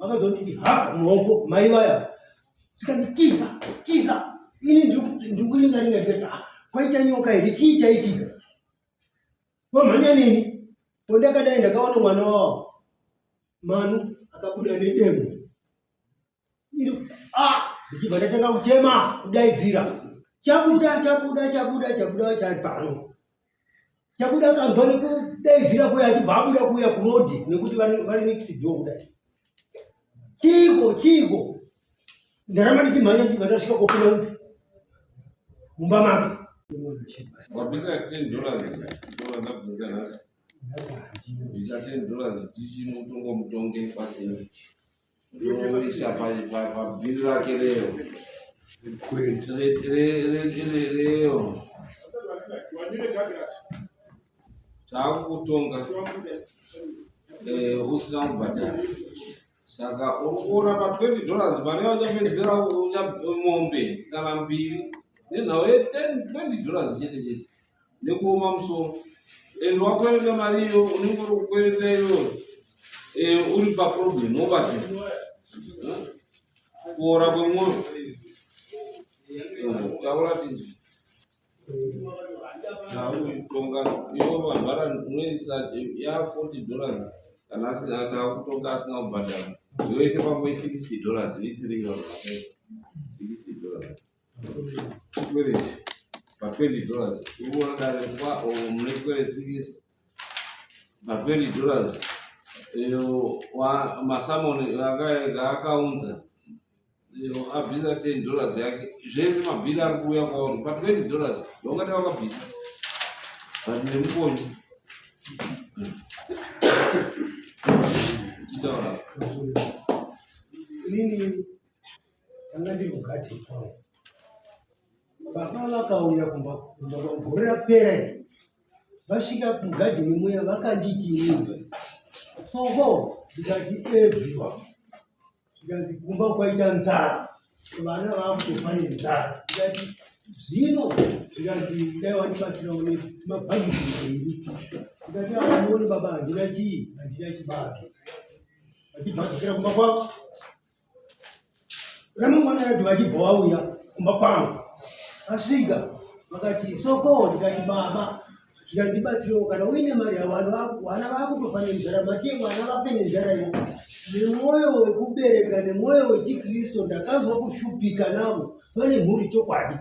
Vakazonditi haka mumaoko mai vaya tikati tiza tiza. Ini ndikuringaringa ndikati ah, kwaita nyoka here, chii chaitika? Vamhanya neni pondakadai ndakaona mwana wavo Manu akabuda nedemo iri ah, ndichibva ndatanga kuchema kudaidzira chabuda chabuda chabuda chabuda chari pano chabuda kanzwa nekudaidzira kuya achibva abuda kuya kurodhi nekuti vari next door kudai chiiko chiiko ndaramba ndichimhanya ndichibva ndasvika kopinda upi mumba make. Wabvisa $10 ndabvunza nhasi. Bvisa $10 tichimutongo mutonge pasina. Ndoisa pabhiri rake reo. Reo. Takukutonga usina kubhadhara. Saka uri kuona pa 20 dollars mari yauchapedzera mombe kana mbiri nenhau ye 10 20 dollars chete chete nekuoma musoro and wakwereta mari iyo unenge uri kukwereta iyoyo eh, uri paproblem wobatsira kuora kwemwoyo taura tinzi Tautonga ivo vabhara unoisa ya 40 dollars kana asina takutonga asina kubhadhara yoise pamwe 60 dollars itsiri 60 dollars chikwereti pa 20 dollars unoona dare kwa mune chikwereti 60 pa 20 dollars iyo masamoni akaunza abvisa 10 dollars yake zvese mabhiri ari kuuya kwauri pa 20 dollars vaungati vakabvisa but nemukonyo chitaura. Inini ndanga ndiri kugadheni kwangu, baba vakauya kumba kumba kwangu gore rapera iri. Vasvika mugadheni muya vakanditi inini soko, ndikati edziwa, ndikati kumba kwaita nzara, vana vakutofa nenzara. Ndikati zvino, ndikati dai wandibatsirawo nemabhagidi mairi. Ndikati amuone baba, handina chii, handina chibage. Vachibva vadzokera kumba kwavo ramangwana racho, vachibva vauya kumba kwangu. Vasvika vakati soko, ndikati baba, zvikandibatsirawo kana uine mari yavanhu vana vakutofa nenzara, mati vana vafe nenzara ivo. Nemwoyo wekubereka nemwoyo wechikristu ndakanzwa kushupika navo vane mhuri chokwadi.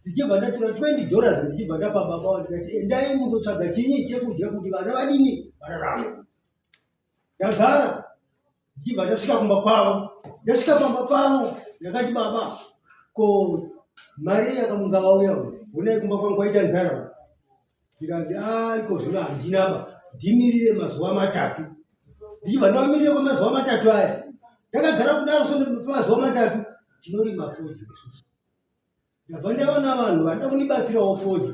Ndichibva ndatora 20 dollars, ndichibva ndapa baba wavo, ndikati endai mundotsvaga chinyi chekudya kuti vana vadini vararame. Ndagara ndichibva ndasvika kumba kwavo. Ndasvika pamba pavo ndakati baba, ko mari yakamunga vauya honai kumba kwangu kwaita nzara. Ndikanzi a iko zvino handinaba, ndimirire mazuva 3. Ndichibva ndamirire kwemazuva 3 aya. Ndakagara kudaro so mazuva 3 tinorima fodya isusu. Ndabva ndaona vanhu vanoda kundibatsirawo fodya.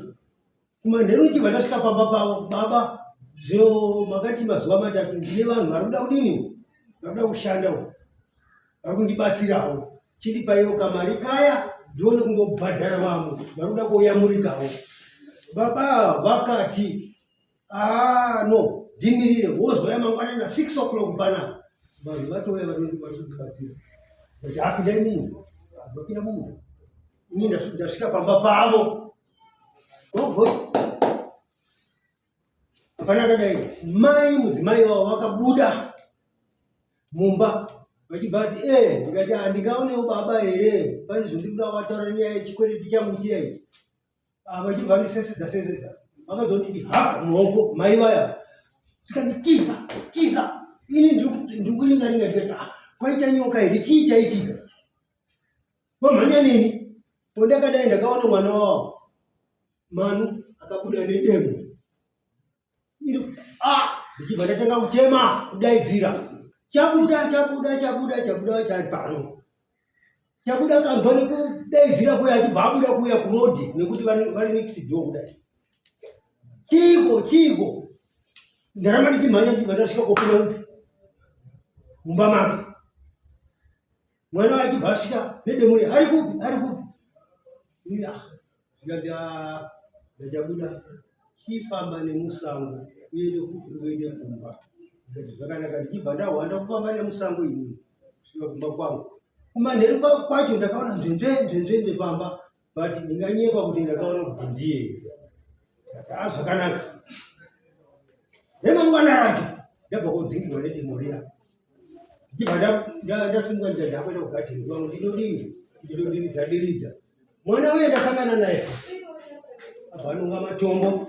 Kumanheru ndichibva ndasvika pamba pavo, baba zvino makati mazuva 3, ndine vanhu vari kuda kudini, vari kuda kushandawo, vari kundibatsirawo, chindipaiwo kamari kaya ndione kungobhadhara vamwe vari kuda kuoyamurikawo. Baba vakati ah no, ndimirire wozouya mangwanana 6 o'clock panapa, vanhu vatouya vachitibatsira. Vati apindai mumunda, vapinda mumunda. Ini ndasvika pamba pavo gogo, hapana akadai. Mai mudzimai wavo vakabuda mumba vachibva vati e, ndikati handingaonewo baba here, pane zvondiri kuda vataura nyaya yechikwereti changu chiya ichi. Vachibva vandisesedza sesedza, vakazonditi haka mumaoko mai vaya tikati tiza tiza. Ini ndikuringaringa ndikati ah, kwaita nyoka here, chii chaitika? Vamhanya neni pondakadai ndakaona mwana wavo Manu akabuda nedemo iri ah, ndichibva ndatanga kuchema kudaidzira chabuda chabuda chabuda chabuda chari pano chabuda kanzwa nekudaidzira kuya achibva abuda kuya kurodhi nekuti vari next door kudai chiiko chiiko ndaramba ndichimhanya ndichibva ndasvika kopinda upi mumba make. Mwana achibva asvika nedemo riya, ari kupi, ari kupi? Ah, zvikati ah, ndachabuda, chifamba nemusango uende kupi, uende kumba. Ndikati zvakanaka, ndichibva ndahwanda kufamba nemusango inini. Kusvika kumba kwangu kumanheru kwacho ndakaona nzvenzve nzvenzvenzve pamba, but ndinganyepa kuti ndakaona kuti ndiye. Ah, zvakanaka. Remangwana racho ndabva kodzingirwa nedemo riya, ndichibva ndasimuka ndikati ndakuenda kugadheni kwangu, ndinodini, ndinodiridza diridza. Mwana uye ndasangana naye abva anonga matombo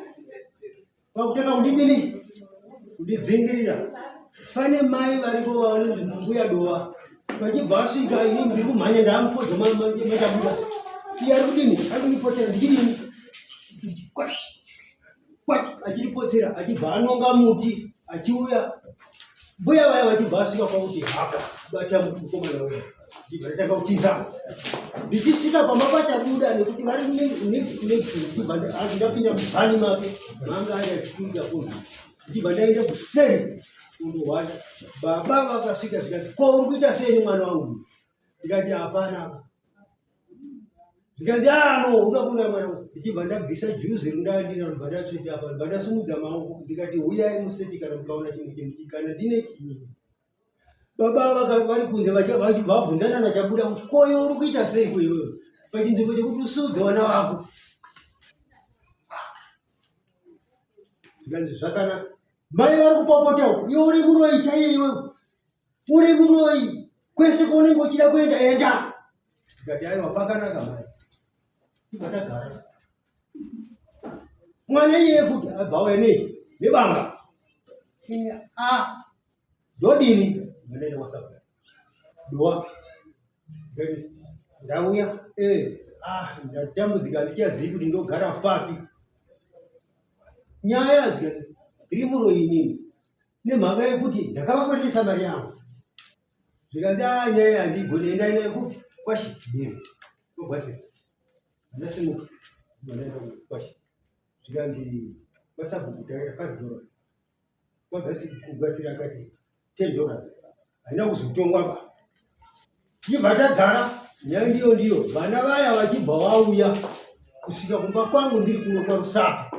kwakutanga kundidini, kundidzingirira. Pane mai variko vanonzi mbuya Dova, vachibva vasvika, ini ndiri kumhanya, ndaamufodza machabuda, iye ari kudini, ari kundipotsera, ndichidini, achiripotsera, achibva anonga muti achiuya. Mbuya vaya vachibva vasvika kwakuti haka bata mukomana uya, ndichibva ndatanga kutiza. Ndichisvika pamba pachabuda, nekuti vari next next, ndichibva ndapinda mubhani make manga ari achikurira kona, ndichibva ndaenda kuseri kundohwanda. Baba vakasvika zvikati, ko uri kuita sei nemwana wangu? Ndikati hapana apa. Zvikanzi, ah no, uda kuuraya mwana wangu. Ndichibva ndabvisa juzi rindandinaro, ndibva ndatsveta apa, ndibva ndasimudza maoko, ndikati huyai musechi kana mukaona chimwe chinhu, kana ndine chinyi. Baba vari kunze vabvunzana naChabuda kuti ko iwe uri kuita sei kuiwewe pachinzvimbo chekuti usudze vana vako? Zvikanzi zvakanaka. Mai vari kupopota, iwe uri muroyi chaiye, iwe uri muroyi, kwese kwaunenge uchida kuenda enda. Ndikati aiwa, pakanaka mai. Ibva tagara. Mwana iyeye futi abva auya nei nebanga. A ndodini? Ndoenda kwaSabhuku Dowa, ndauya, ah, ndatambudzika, handichazivi kuti ndogara papi. Nyaya zvikati ndiri muroyi inini nemhaka yekuti ndakavakweresa mari yangu. Zvikanzi, a nyaya handiigoni, endai nayo kupi? Kwashi kwagwasira. Ndasimuka ndaenda kwashi, zvikanzi kwasabhuku taita $5, kwagwasira akati $10. Haina kuzotongwa ba. Chibva tagara nyaya ndiyo ndiyo, vana vaya vachibva vauya kusvika kumba kwangu ndiri kuno kwaRusape,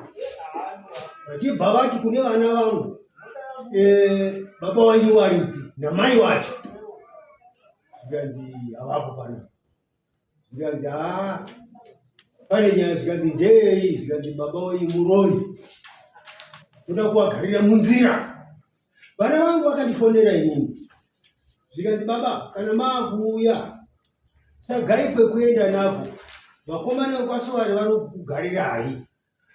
vachibva vati kune vana vangu, baba wenyu waripi namai wacho? Zvikanzi havapo pano. Zvikanzi haa, pane nyaya. Zvikanzi ndeyei? Zvikanzi baba wenyu muroyi, toda kuvagarira munzira. Vana vangu vakandifonera inini, zvikanzi baba, kana maakuuya tsvagai kwekuenda nako, vakomana vekwaSovari vari kugarirai.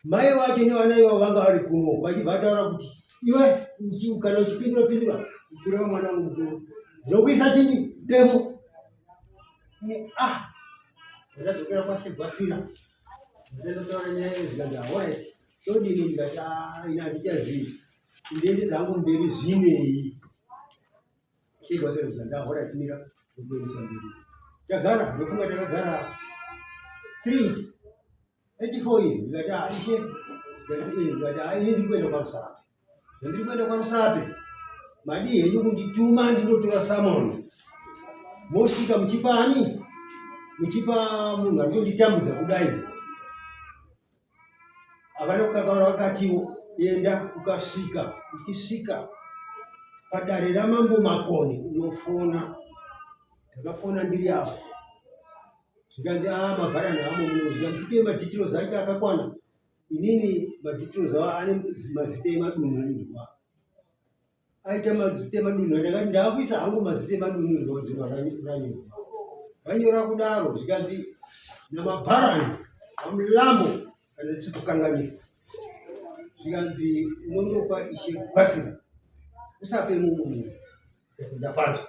Mai vacho nevana ivavo vanga vari kuno, vachibva vataura kuti iwe kana uchipindura pindura, kureva mwana wangu mukuru, ndinokuisa chinyi demo. Ah, ndadzokera kwaShegwasira, ndandotaura nyaya iyo, zvikanzi alright, todini? Ndikati ah, ini handichazivi, ndiendesa hangu mberi zvinei. Shegwasira zvikanzi alright, mira ndokuendesa mberi. Tagara, ndofunga takagara 3 weeks, 84 iyi. Ndikati ah, ishe, ndikati ah, ini ndiri kuenda kwaRusape, zvandiri kuenda kwaRusape, madii henyu kundituma ndinotora summon, mosvika muchipa ani, muchipa munhu ari kunditambudza kudai? Havana kukakavara, vakatiwo enda, ukasvika, uchisvika padare ramambo Makoni unofona. Ndakafona ndiri apo, zvikanzi a mabharani amo muno. Zvikanzi tipei madetails acho akakwana. Inini madetails avo ane mazita emadunhu aita mazita emadunhu, ndakati ndaakuisa hangu mazita emadunhu ranyorwa vanyora kudaro. Zvikanzi namabharani vaMulambo, kana ndisi kukanganisa, zvikanzi unondopa ishe Gwasira, usape mumwe munhu. Ndapanzwa.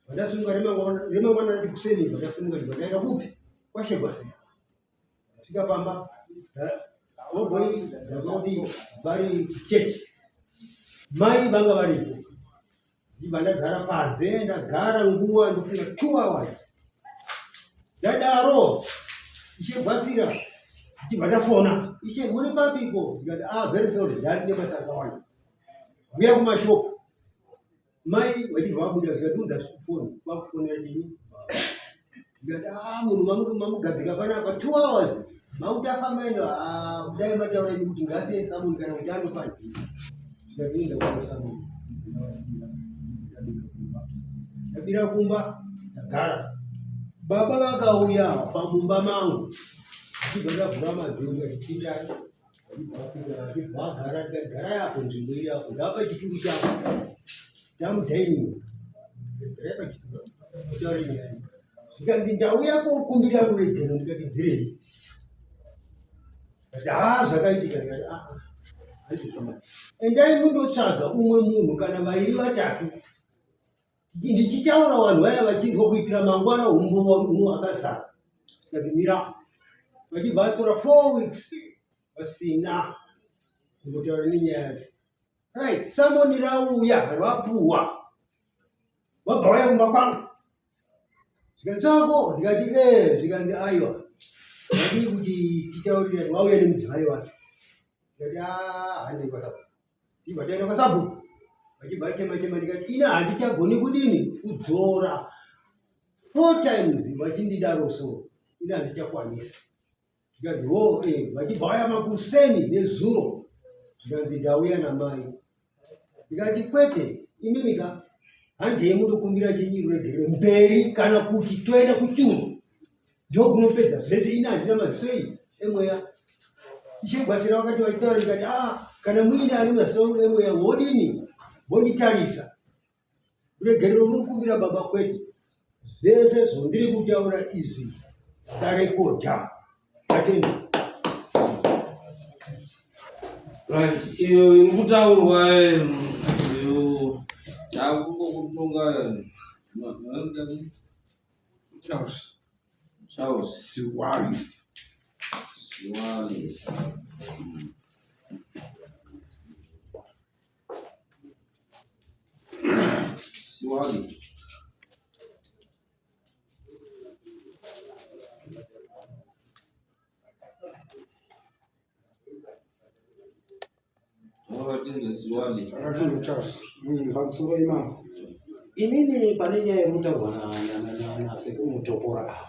Vandasimuka remangwana racho kuseni, vandasimuka ndibva ndaenda kupi? KwaShegwasira. Ndasvika pamba ogoi, ndazwa kuti vari kuchechi, mai vanga varipo. Ndibva ndagara panze, ndagara nguva ndofunga 2 hours. Ndadaro ishe Gwasira ndichibva ndafona, ishe muri papiko? Ndikati ah, very sorry, ndati nebasa rakawanda, uya kumashopu. Mai vachibva vabuda, zvikatiudza foni kwakufonera chinyi. Ndikati ah, munhu mamugadzika panapa 2 hours, makuti afamba endo. Ah, kudai mataura imi kuti ngasiye summon kana kuti andopa. Zvikatienda kwamusummon. Ndabira kumba ndagara. Baba vakauya pamumba mangu achibva ndavhura madhoo ndikati pindai, achibva agara ndikati garai apo nzvimbo iri apo ndapa chituru chako tamudhaini garai pachituru taure nyaya zvikanzi ndauya kokumbira ruregero ndikati bvirei ndikati haa zvakaitika ndikati aa handizvo endai mundotsvaga umwe munhu kana vairi vatatu ndichitaura vanhu vaya vachinzwa kuitira mangwana umbo uno akazara ndikati mira vachibva vatora 4 weeks vasina kumbotaura nenyaya yacho. Right, summon rauya rwapuwa vabva vaya kumba kwangu zvikanzi tsvako ndikati e zvikanzi aiwa vadii kuti titaurire vauya nemudzimai wacho ndikati handei kwasabhuku ndibva taenda kwasabhuku vachibva chema chema ndikati ina handichagoni kudini kudzora four times vachindidaro so ina handichakwanisa zvikanzi ho e vachibva vaya makuseni nezuro zvikanzi ndauya namai ndikati kwete imimika handei mundokumbira chinyi ruregerero mberi kana kuti toenda kuchuru ndokunopedza zvese ina handina maziso iyi emweya ishe Gwasira vakati vachitaura ndikati a kana muine ari maziso emweya wodini wonditarisa ruregerero muri kumbira baba kwete zvese zvondiri kutaura izvi tarekodha atenda. Right, iyo iri kutaurwa iyo takungokutonga. Charles. Charles. Siwali. Siwali. Siwali. Wakatinzwe Siwali. Akatinzwe Charles. Pamusoro imambo. Inini pane nyaya iri kutaurwa nasekuru Mutokora ava,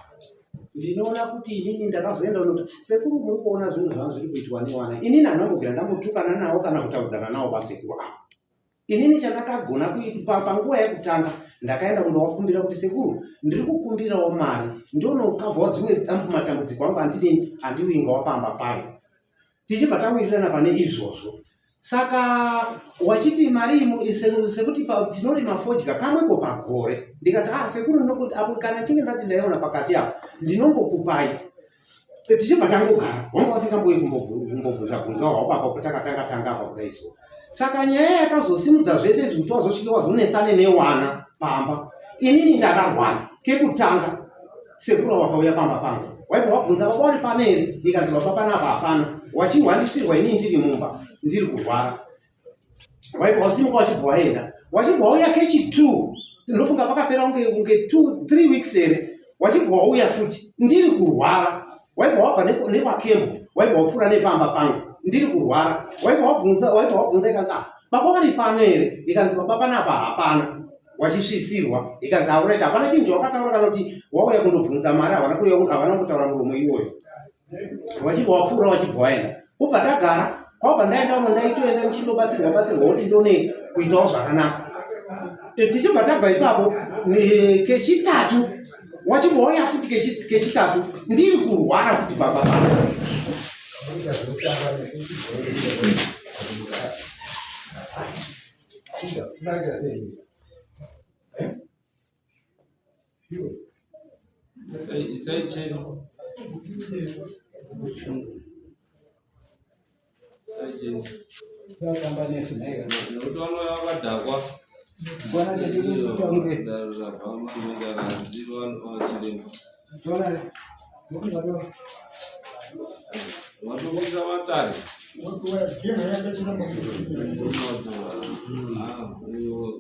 ndinoona kuti inini ndakazoenda kunoti sekuru muri kuona zvinhu zvanga zviri kuitwa newana. Inini handina kumbobvira ndambotukana navo kana kutaudzana navo pasekuru ava. Inini chandakagona panguva yekutanga ndakaenda kundovakumbira kuti sekuru ndiri kukumbirawo mari ndonokavhawo dzimwe matambudziko angu andidini andivingawo pamba payo, tichibva tawirirana pane izvozvo. Saka wachiti mari iyi sekuti tinorima fodya kamweko pagore, ndikati ah sekuru ndinokuti apo kana chinge ndati ndaiona pakati apo ndinongokupai, tichibva tangogara. Wanga usingamboi kumbobvunza bvunza hwako apo takatanga tanga apa kudai so. Saka nyaya yakazosimudza zvese izvi kuti wazosvika wazonetsane newana pamba, inini ndakarwara kekutanga sekuru wakauya pamba pangu waibva wabvunza baba wari pane here, ikanzi baba panapa hapana, wachihwandisirwa inini ndiri mumba ndiri kurwara. Waibva wasimuka wachibva waenda, wachibva wauya kechi2, ndinofunga pakapera kunge 2 3 weeks here, wachibva wauya futi ndiri kurwara. Waibva wabva nekwakembo, waibva wapfuura nepamba pangu ndiri kurwara, waibva wabvunza, waibva wabvunza ikanzi ah, baba vari pano here, ikanzi baba panapa hapana, wachisvisirwa, ikanzi alright, hapana chinhu chawakataura kana kuti wauya kundobvunza mari, havana kuuya, havana kungotaura muromo iwoyo, wachibva wapfuura wachibva waenda. Kubva tagara kwabva ndaendamo ndaitoenda ndichindobatsirwa batsirwa kuti ndone kuitawo zvakanaka. Tichibva tabva ipapo kechitatu wachibva wauya futi kechitatu ndiri kurwara futi baba pangu. Kuita zvekutamba nekuti unaita sei? Eh? Iwe. Isai cheni. Isai cheni. Unotamba nesu nhai? Nekuti vanouya vakadhakwa. Kuona chechikuita kunge Rabva manhonga toona nokuti vatobudisa matare.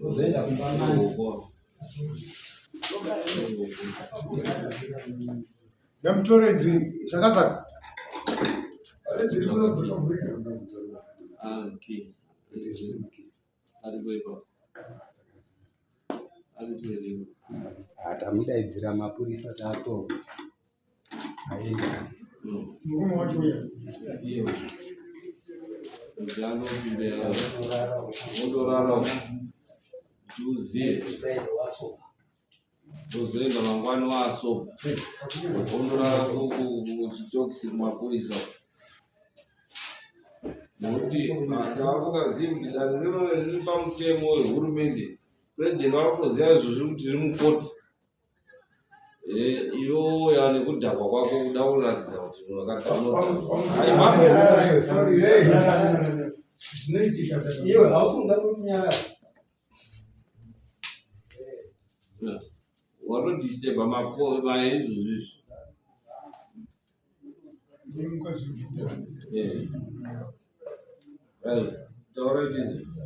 Uzoenda kumba mani. Ngamutoredzi zvakazaka. Okay. Aripo ipapo. Aripo iripo. Tamudaidzira mapurisa tato aenda. Murume wacho uya. Iye. Kuti anopinda ondorara kuti uziye. Wozoenda mangwani waasoba wondorara kuchitokisi kumapurisa nekuti tavasingazivi kuti dare rino riri pamutemo wehurumende president vari kutoziva izvozvi kuti riri mukoti eh, iwo ya nekudhakwa kwako kuda kuratidza kuti Iwe hausunga kuti nyarara. Watodisturba maizvozvi izvi.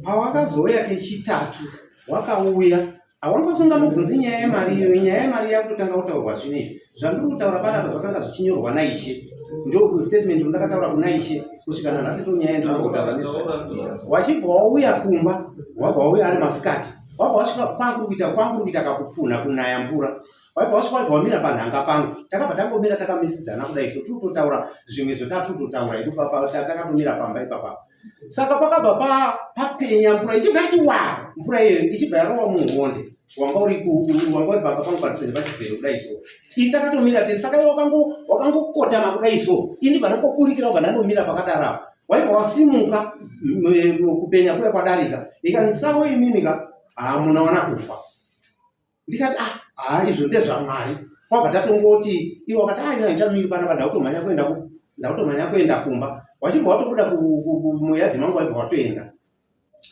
Pawakazouya kechitatu wakauya hawangosunga mubvunzi nyaya yemari iyoyo nyaya yemari yakutotanga kutaurwa zvino izvi zvandiri kutaura panapa zvakanga zvichinyorwa naishe ndo statement ndakataura kuna ishe kusvika nanhasi to nyaya yandiri kutaura nezvayo wachibva wauya kumba wabva wauya ari masikati wabva wasvika kwanguri kuita kwanguri kuita kakupfunha kunaya mvura waibva wasvika waibva wamira panhanga pangu takabva tangomira takamisidzana kudai so tiri kutotaura zvimwe zvotaa tiri kutotaura idu takatomira pamba ipapa saka pakabva papenya mvura ichibva yati wa mvura iyoyo ichibva yarova muhonde wanga uri wanga uri pamba pangu padhuze nepachibhero kudai so isi takatomira tese saka iwe wakangokotama kudai so ini bva ndangoburikira bva ndandomira pakadaro apo waibva wasimuka kupenya kuya kwadarika ikandisawo imimi ka hamunaona kufa ndikati ah haa izvo ndezvamwari kwabva tatongoti iwe wakati ah ina ndichamiri panapa ndakutomhanya kuenda ku ndakutomhanya kuenda kumba wachibva watobuda muyadhi mangu waibva watoenda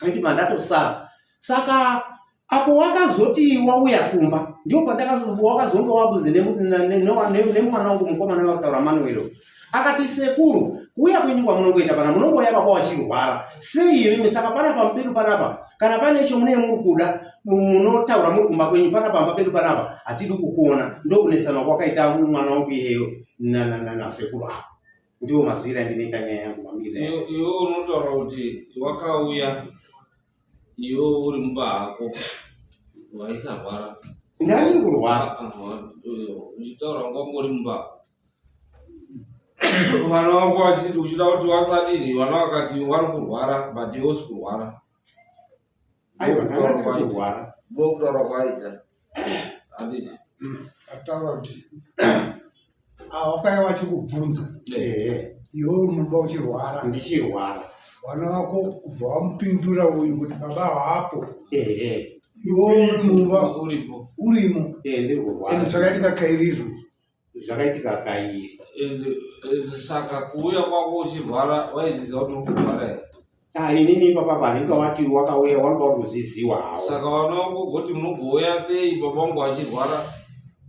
anditi mandatosara saka apo wakazoti wauya kumba ndipo pandakazonge wabuze nemwana wangu mukomana wakutaura manuelo akati sekuru kuuya kwenyu kwamunongoita pana munongouya baba wachirwara sei imimi saka pana pamba pedu panapa kana pane icho munee muri kuda munotaura muri kumba kwenyu pana pamba pedu panapa hatidi kukuona ndokunetsana kwakaita mwana wangu iyeyo nasekuru avo ndiwo mazwira andinoita nyaya yangu mamirira iwe unotaura kuti wakauya iwe uri mumba hako waisarwara ndani kurwara uchitaura wanga ungori mumba vana vako vachiti uchida kuti wasadini vana vakati wari kurwara but iwe usi kurwara aiwa ndanga ndiri kurwara ndokutaura kwaita handiti ataura kuti awakauya wachikubvunza ehe iwe uri mumba uchirwara ndichirwara mwana wako kubva wamupindura uyu kuti baba haapo ehe iwe uri mumba uripo urimo ehe ndiri ende kurwara zvakaitika kairi izvozvo zvakaitika kairi And saka kuuya kwako uchirwara waiziva kuti uri kurwara here Ah, inini ipapa vanenge wati wakauya wanga uri kuzviziwa hawo saka vana vako goti munogouya sei baba vangu vachirwara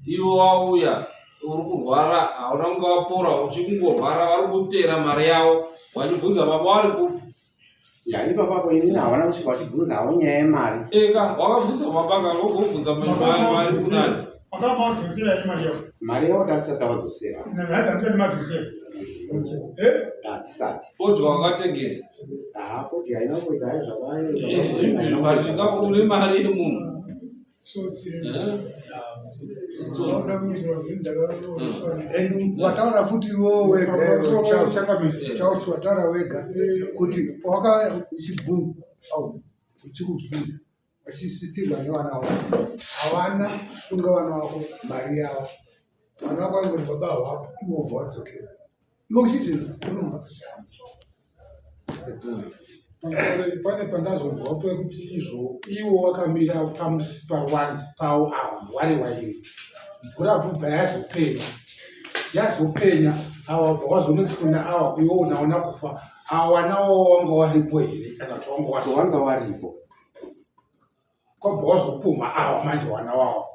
iwe wauya uri kurwara hauna kunge wapora uchikungorwara vari kutera mari yavo vachibvunza baba vari kupi ya ipapapo inini hawana kusvika vachibvunza hawo nyaya yemari eka wakabvunza baba kana wogobvunza mari kunani Makamba wadzosera here mari yako? mari yavo tatisati tavadzosera Nanhasi hamusati madzosera. Eh? hatisati fodya wakatengesa haa fodya haina kuita hayo but une mari yemunhu Tsotsi. Eh? Unoda kunyiswa zvinhu ndakaona. And wataura futi iwewe wega Pamusoro Charles. changamire. Charles wataura wega kuti pawakauya uchibvunza au uchikubvunza wachisistirwa nevana vako havana kusunga vana vako mari yavo vana vako vaingoti baba hwapo iwe wobva wadzokera iwe uchizi unomadzosera Pane pandazonzwa pekuti izvo iwo wakamira paruwanzi pawo awa wari wairi mvura bvubva yazopenya yazopenya awa bva wazonoti kuna awa iwe unaona kufa awa nawo wanga waripo here kana kuti wanga wasi wanga waripo kwabva wazopumha awa manje wana wawo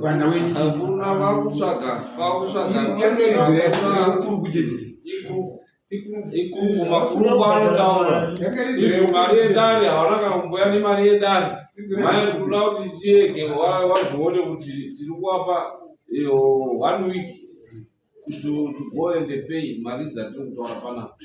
wana wenyu Hakuna vakutsvaga vakutsvaga ikuru kuchete ikuku makuruku anotaura Izvo mari yedare hawana kana kumboya nemari yedare mai tinoda kuti tiege vazvione kuti tiri kuvapa iyo one week kuti to go and pay mari dzatiri kutaura panapa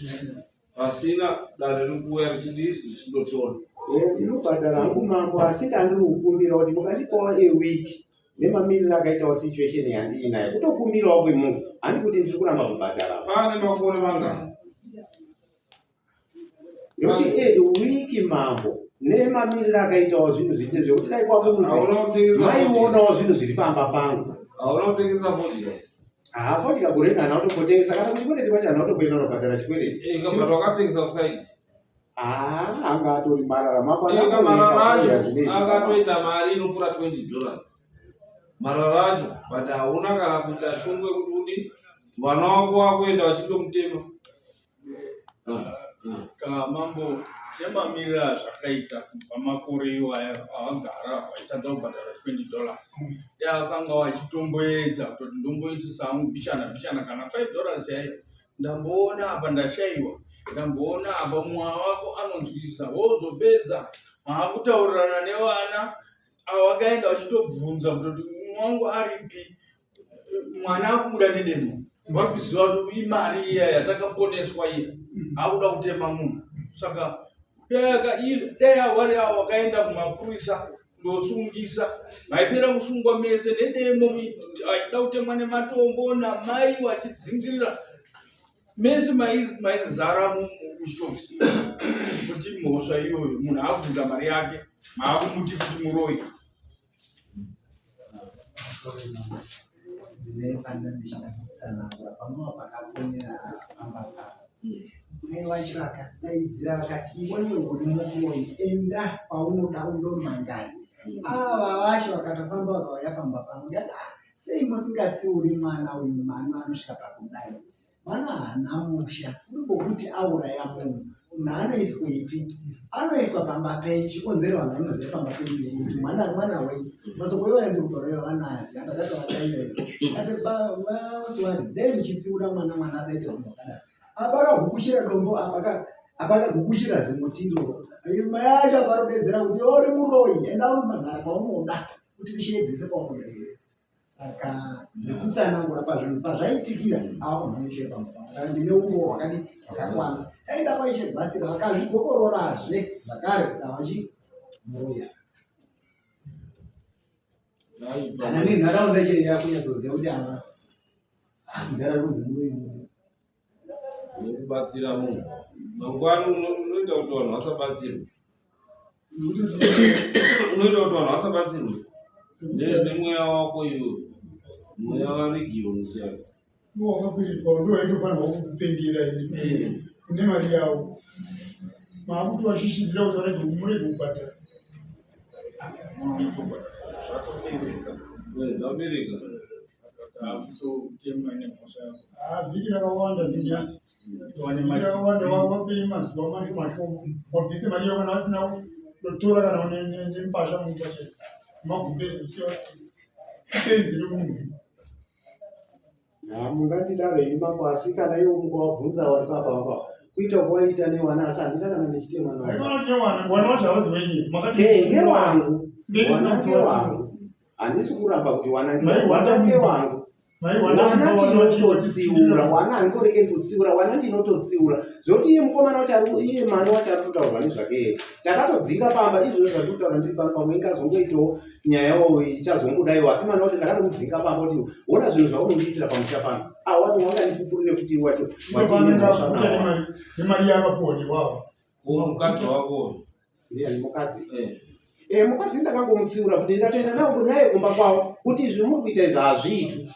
pasina dare riri kuuya richidii richindotora Eh, ndinobhadhara hangu mambo asi ndandiri kukumbira kuti mukandipawo a week nemamiriro akaitawo situation yandiinayo kutokumbirawo kwemunhu handi kuti ndiri kuramba kubhadhara pane makore mangani nekuti a week mambo Nemamiriro akaitawo zvinhu zviite zvekuti dai Hauna kutengesa kwamumaionawo zvinhu zviri pamba pangu. Hauna kutengesa fodya. Haa fodya gore rino handina kutombotengesa kana kuchikwereti kwacho handina kutomboenda kunobhadhara chikwereti. Eh, but wakatengesa kusaidi. Haa anga atori marara mambo Eka marara acho zvinezvi. akatoita mari inopfuura 20 dollars. Marara acho but hauna kana kuita shungu yekuti udi vana wako wakuenda vachindomutema. Ka mambo nemamiriro azvakaita kubva makore iwaya awagara vachitadza kubhadhara 20 dollars dai akanga wachitomboedza kutoti ndomboitisa hangu bichana bichana kana 5 dollars chaiyo ndamboona apa ndashaiwa ndamboona apa mumwe wako anonzwisisa wozopedza maakutaurirana nevana avo vakaenda vachitobvunza kutoti mumwe wangu aripi mwana akubuda nedemo vari kuziva kuti imari iya yatakaponeswa iya akuda kutema munhu saka dai vari avo vakaenda kumapurisa kundosungisa vaipera kusungwa mese nedemo aida kutemwa nematombo namai vachidzingirira mese maizara muchitokisi kuti mhosva iyoyo munhu akubvunza mari yake maakumuti futi muroyi. Ndine ndichida kutsanangura panova pakaponera pamba pavo. Mai vacho vakadaidzira vakati iwewe uri muroyi enda kwaunoda undomangara. Ava vacho vakatofamba vakauya pamba pangu ndikati ah sei musingatsiuri mwana uyu mwana anosvika pakudai. Mwana haana musha kuri auraya munhu munhu anoiswepi anoiswa pamba penyu chikonzero vanhu vanoziva pamba penyu ndekuti mwana mwana wenyu masoko iwayo ndiri kutaura ivo vanoaziva ndakatovataiva ati vasuwari dai muchitsiura mwana mwana asaite hunhu hwakadaro apa akagukuchira dombo apa akagukuchira zimuti iroro mai acho aparodedzera kuti uri muroyi enda unomhan'ara kwaunoda kuti risheedzese kwaunoda iwe saka ndikutsanangura pazvinhu pazvaitikira awakumhanyishe pamba pamba saka ndine umbowo hwakadi hwakakwana taenda kwaishe gwasira vakazvidzokororazve zvakare kuti avachi muroya kana nenharaunda chee yakunyatsoziva kuti ava mudhara kunzi muroyi muroyi nekubatsira munhu mangwani unoita kuti vanhu vasabatsirwe unoita kuti vanhu vasabatsirwe nemweya wako iwe mweya wavigiwa chaiwo Iwo wakakwirirwa ndiwo waitofanirwa kukupengera ini une mari yawo maakuti washishidzira kuti varege murege kubhadhara zvabereka Ah, vhiki rakawanda zinyathi vhiki rakawanda wapei mazuva mashoma shoma wabvise mari yako kana vasina kutora kana nempasha mumba chete magumbezi benzi remunhu Mungandidaro henyu mambo asi kana iwo mukawabvunza wari papa wapa kuita kwaita newana asi handina kana ndichite mwana wangu. Haikona newana wana wacho havazi wenyu makati Eh, ngewangu Ndini wana ndinokuti ngewangu handisi kuramba kuti wana Maiwanda wana mumba. ngewangu maiwana wana mumba ndinototsiura wana handikorekeri kutsiura wana ndinototsiura zvekuti iye mukomana wacho ari iye mwana wacho ari kutaurwa nezvake iye takatodzinga pamba izvozvo zvatiri kutaura ndiri pano pamwe ingazongoitawo nyayawo ichazongodaiwo asi mwana wacho ndakatomudzinga pamba kuti ona zvinhu zvaunondiitira pamusha pano awati wangandipupurire kuti wacho panenge aguta nemari nemari yavapuwa newawo mukadzi wako ndiani mukadzi Eh. Eh, mukadzi ndakangomutsiura kuti ndikatoenda nawo naye kumba kwavo kuti izvi muri kuita izvi hazviitwi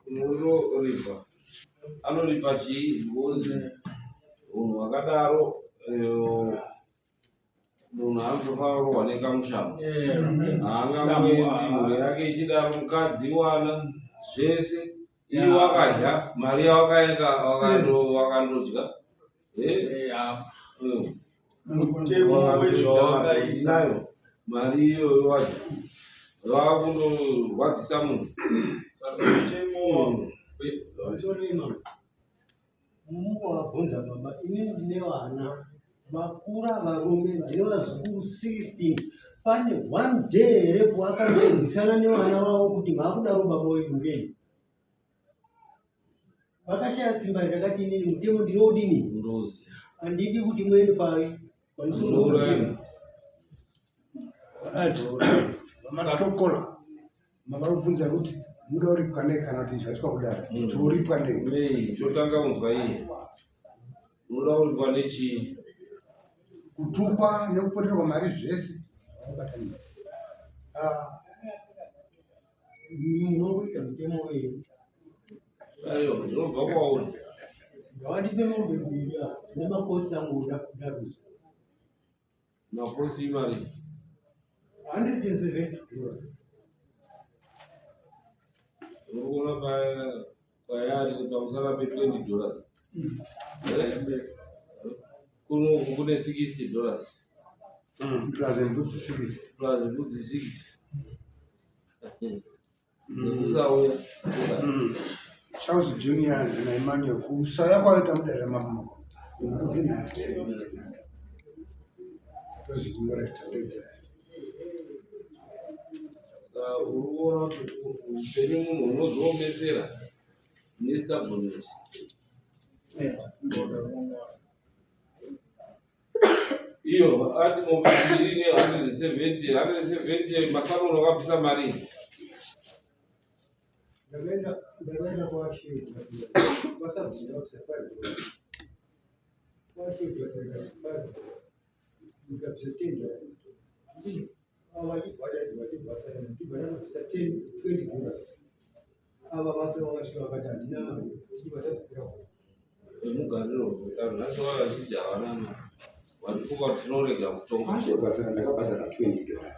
unoripa anoripa chii because munhu wakadaro eh, munhu anotofanira kurohwa nekamushamo haangangoendi mhuri yake ichidaro mukadzi wana zvese iye wakadya mari yawakaeka wakandodya Eh, eh. Mutemo wezvawakaita. Nayo mari iyoyo wadya vakundorwadzisa munhu Saka mutemo Sorry, Mungu wabvunza baba, ini ndine vana vakura varume ndine vazukuru 16 pane one day here pavakamborwisana nevana vavo kuti vaakudaro baba wedu ngei vakashaya simba ndakati inini mutemo ndinoudini ndozi handidi kuti muende pavi pamusoro Unouraya. Right. VaMatokola makabvunza kuti muda kuripwa nei kana kuti zvaiswa kudare Mm. toripwa nei Nei, totanga kunzwa iye. Unoda kuripwa nechii? Kutukwa nekupoterwa mari zvese zvakabatanidza. Ah, munokuita mutemo wenyu. Aiwa, zvinobva kwauri. Ngawandipe mombe mbiri apa nemakosi angu ndaruza. Makosi imari. $170. Uri kuona payari pamusana pe $20. Kuno kune $60. Plus mbudzi 6. Plus mbudzi 6. Dzekusauya. Charles Junior naEmmanuel kusauya kwavaita mudare ramambo Makoni. Mbudzi nhatu. Mbudzi nhatu. Tozinyora titapedza. Saka uri kuona kuti upenyu munhu unozoomesera nestubbornness. Iyo ati mombe mbiri ne 170 170 masamuro akabvisa mari. Ndakaenda kwashedza kwasabvira kuti $5. Kwashedza $5. Ndikabvisa $10. Ava vachibhadhara vachibvasa ndibva ndabvisa 10 $20. Ava vacho vakasvika vakati handina mari tichibva tadzokera kumba. Vemugariro vanhu nhasi vava vazhinji havana mari. Vanofunga kuti tinorega kutonga. Kwashedza ndakabhadhara $20.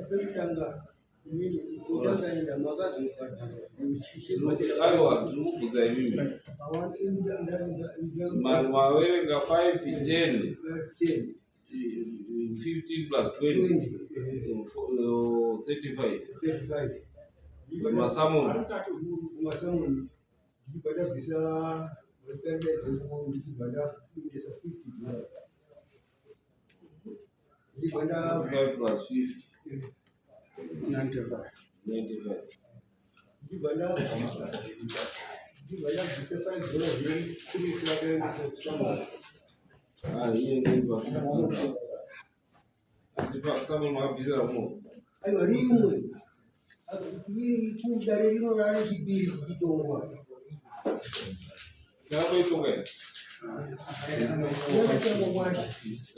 Pekutanga inini kutanga makazobhadhara. Aiwa, ndiri kubvunza imimi. Mari maverenga 5 10 10 15 plus 20 35. 35. Masamoni. Masamoni ndichibva ndabvisa ndichibva ndaendesa $50. Ndichibva nda 5 plus 50 95. 95. Ndichibva ndabvisa $5 yemupurisa akaendesa kusamoni. Ah, iye ndipa. Andipa samoni makabvisira muno. Aiwa rimwe dare rino rarechipiri tichitongwa. Takamboitonga here? Yakatangwa kwacho.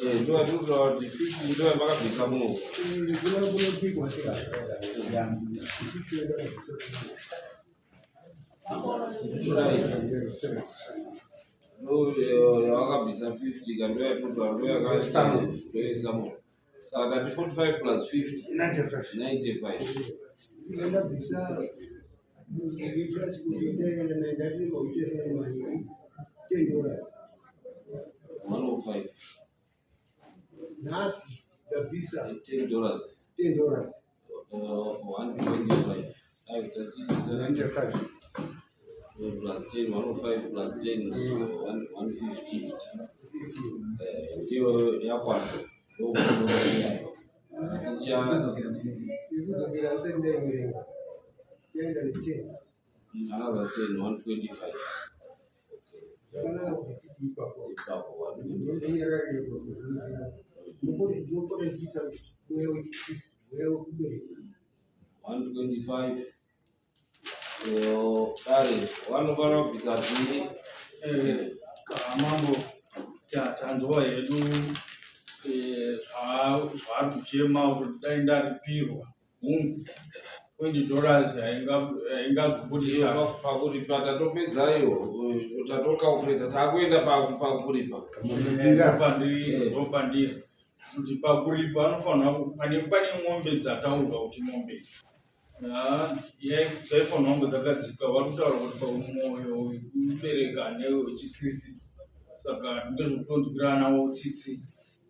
Eh, ndo vatinotaura kuti 50 ndo yamakabvisa muno. Kuna kunopikwa seka. Right. Ndo yawakabvisa 50 ka ndo yatinotaura ndo yakasamoni ndo yesamoni. Saka tati 45 plus 50 95. 95. Ndabvisa ndati $10. 105. Nhasi ndabvisa $10. $10. 125. Aiwa, tati 95. Plus 10 105 plus 10 150. Ndiyo yakwana. Ikudzokera ndisati ndaiverenga. Yaenda ne10. Another 10 125. Zvakanaka kuti titi ipapo. Ipapo 125. Ndonyararire ndinopota ndichiisa mweya wechikristu, mweya wekubereka. 125. Dare vanofanira kubvisa zviri. Mambo, tanzwa hedu zvaari kuchema kuti dai ndaripirwa. Hungu, $20 haingazobudisa. Pakuripa tatopedza iyo, tatokalkuleta, takuenda pakuripa. Ndopandiri kuti pakuripa anofanira pane mombe dzataurwa kuti mombe dzaifanirwa kunge dzakadzika. Vari kutaura kuti pamwoyo wekubereka newechikristu, saka ndezvekutonzwiranawo tsitsi.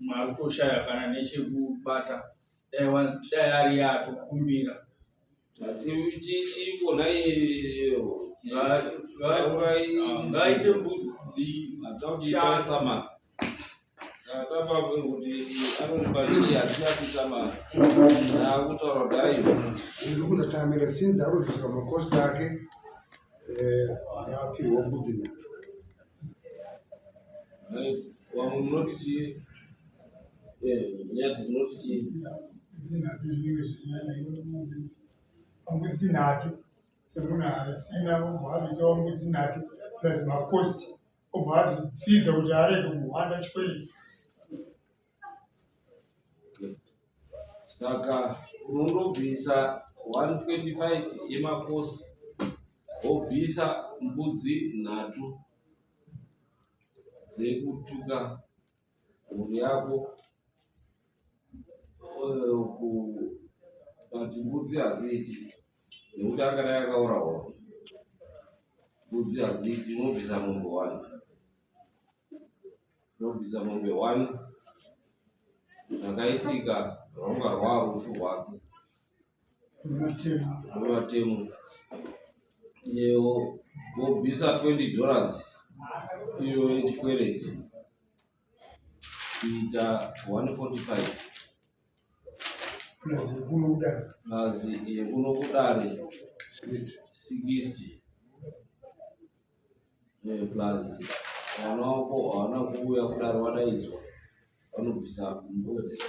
Mwari kutoshaya kana nechekubata, dai ari yatokumbira. Chiiko nhai? Ngaite mbudzi. Samani tatapa kuti anoripa chii, hatichapisa mari, taakutaura kuti aiwa. Ndiri kundotamira sinzi ari kubviswa makosti ake, ngaapihwa mbudzi nhatu. Vamwe munoti chii? Nyati munoti chii? Zinhatu zvinenge zvichinyanya inoto mombe pambudzi nhatu, semunhu asina obva abvisawo mbudzi nhatu plus makosti. Obva azitsidza kuti arege kuhwanda chikwereti. Saka unondobvisa 125 yemakosti, wobvisa mbudzi nhatu dzekutuka mhuri yako, but mbudzi hadziiti nekuti angadai akaurawa. Mbudzi hadziiti, unobvisa mombe one, unobvisa mombe one. Zvakaitika rwanga rwarufu rwake rwematemo, iyewo wobvisa 20 dollars iyo yechikwereti, kuita 145 plus yekuno kudare, plus yekuno kudare 60, plus vana wako hawana kuuya kudare wadaidzwa, vanobvisa mbudzi 6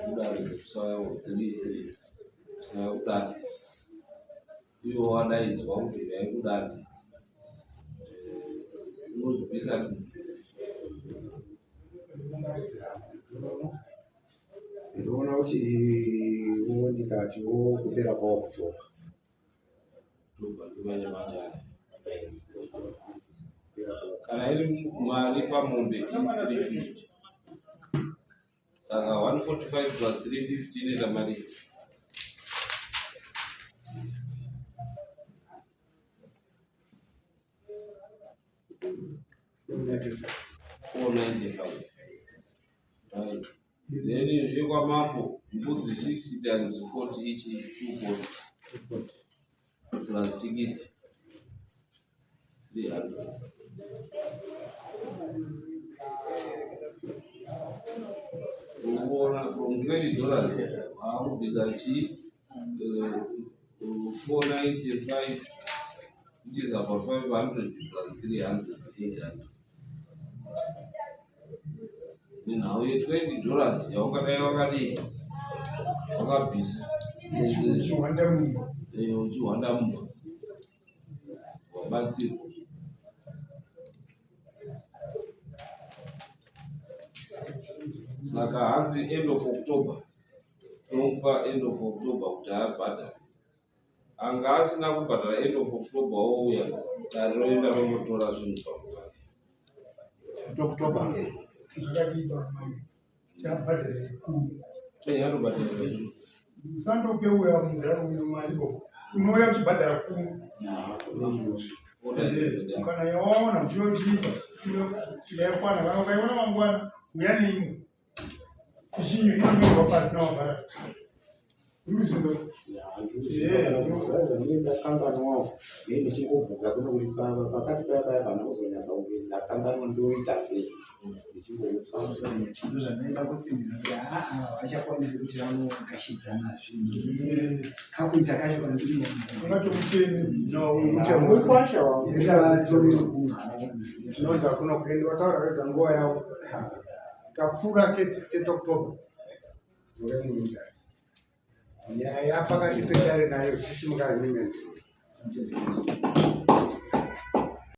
kudare dzekusauya 3 3 kusauya kudare, ivo wadaidzwa kuti uyai kudare, unozobvisa. Ndinoona kuti wo ndikatiwo kupera kwaOctober. Kana iri mari pamombe i350, saka 145 plus 350 inoita mari. 495, right? Then yekwamambo mbudzi 6 times 40 each, 240 plus 6, 300. Unoona from $20 waakubvisa chi 495, which is about 500 plus 300, 800, nenhau ye$20 yaungadai wakadii wakabvisa. Uchihwanda mumba. Uchihwanda mumba, wabatsirwa. Saka hanzi end of October, tinomupa end of October kuti abhadhare. Anga asina kubhadhara end of October, ouya dare roenda rondotora zvinhu pamukati. October. Zvakadii pamambo chabhadharire kuno? Anobhadhara izvo. Usandope uya munharaunda mari bo, unouya uchibhadhara kuno. Kana yawaona uchiyochipa yakwana, kana ukaiona mangwana, uya neimwe ichinyo inonyorwa pasi nawabhara uri. Ndakanganwawo nei ndichingobvunza kuno kuti pakati paya paya pana kuzonyatsa kunge ndakanganwa, ndoita sei ndichingoudzwa. Ndozvandaida kutsimbira kuti aa vachakwanisi kuti vanogashidzana zvinhu kakuita kacho kandiri. Ungatomutemi. Mukwasha wangu zvinonzi hakuna kuenda, wataura wega nguva yavo ikapfuura chete 30 October, dzore munhu dare, nyaya yapakati pedare nayo tisimuka agreement.